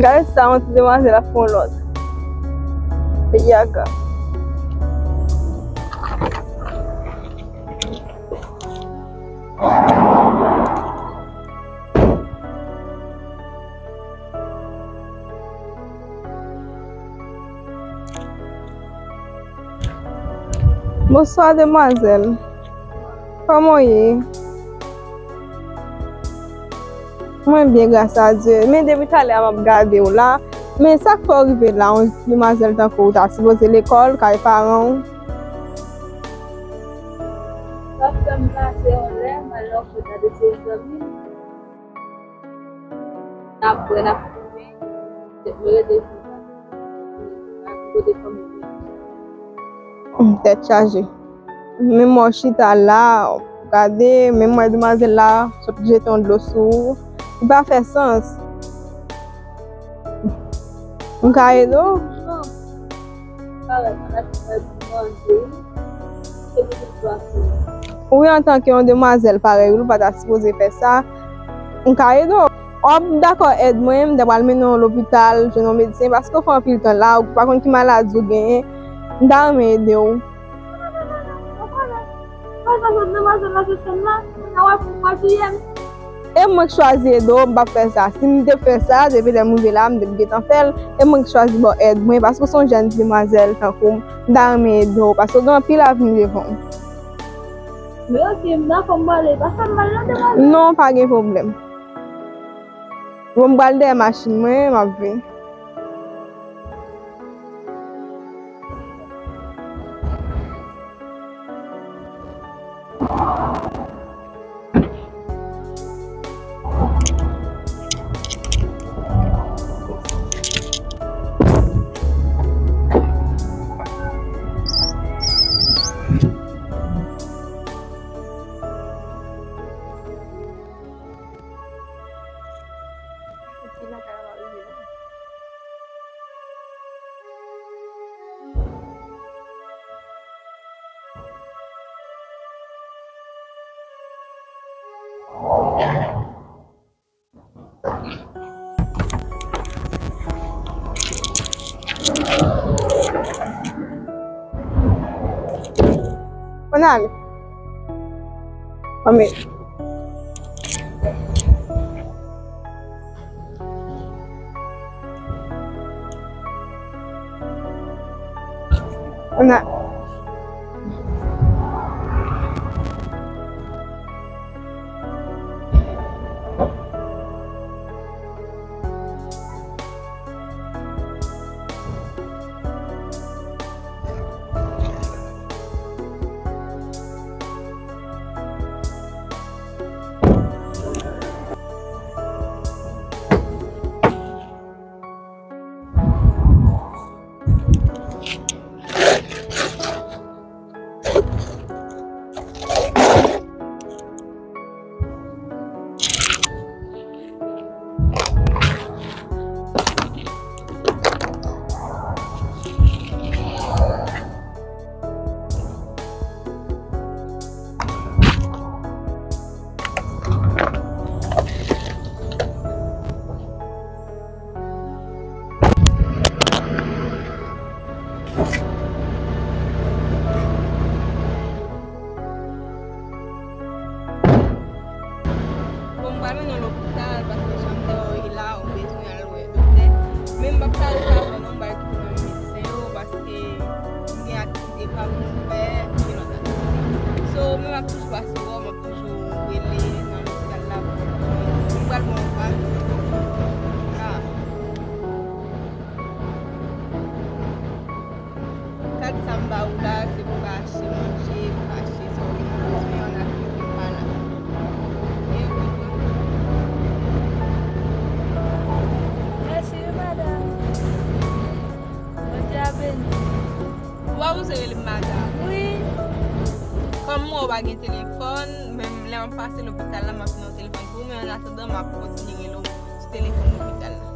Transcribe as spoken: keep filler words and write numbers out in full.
Gade sa, yon ti demwazèl ap fè yon lòt. Peyi a grav. Bonswa, demwazèl. Kòman w ye? Mwen byen, gras a Dye. Men depi talè a m ap gade w la. Men sa k fè w rive la, yon demwazèl tankou w ta sipoze lekòl, kay paran w. Sa k fè m pase yon lè, m al nan kote de seri zanmi m. N ap bwè, n ap fimen. Tèt mwen rete sou sa. N ap kote fanmi mwen. Tèt chaje. Menm w chita la, gade, menm w demwazèl la sot jete yon dlo sou ou. Li pa fè sans. M ka ede w? Wi, antanke yon demwazèl parèy ou, ou pa ta sipoze fè sa. M ka ede w. W ap dakò èd mwen, m ta pral mennen w lopital, jwenn yon medsen, paske w fè anpil tan la, ou pa konn ki maladi w genyen. M ta renmen ede w. E mwen k chwazi ede w, m p ap fè sa. Si m te fè sa, depi lè m rive la, m t ap gentan fè l. E mwen k chwazi ba w èd mwen, paske w se yon jèn demwazèl tankou m, m ta renmen ede w, paske w gen anpil avni devan w. Men oke, m dakò, m prale. Pa fè m mal non, demwazèl. Non, pa gen pwoblèm. Bon, m pral dèyè machin mwen, m ap vini. Ann ale. Anmè. Ann a- Sa pou nou fè, ki lòt afè. So, mwen m ap toujou asire w, m ap toujou rele nan lopital la pou m pral bon pa. Ah. Kat sa m ba ou la, se pou w ka achte manje, pou w ka achte sa w bezwen, an Afrik, m pa la. Gen yon kote. Mèsi wi, madanm. Bondye a beni. Ou pa bezwen rele m madanm. Wi. Kòm mwen ou pa gen telefòn, menm lè m ap pase lopital la, m ap nan telefòn pou ou, men an atandan, m ap kontinye rele w sou telefòn lopital la.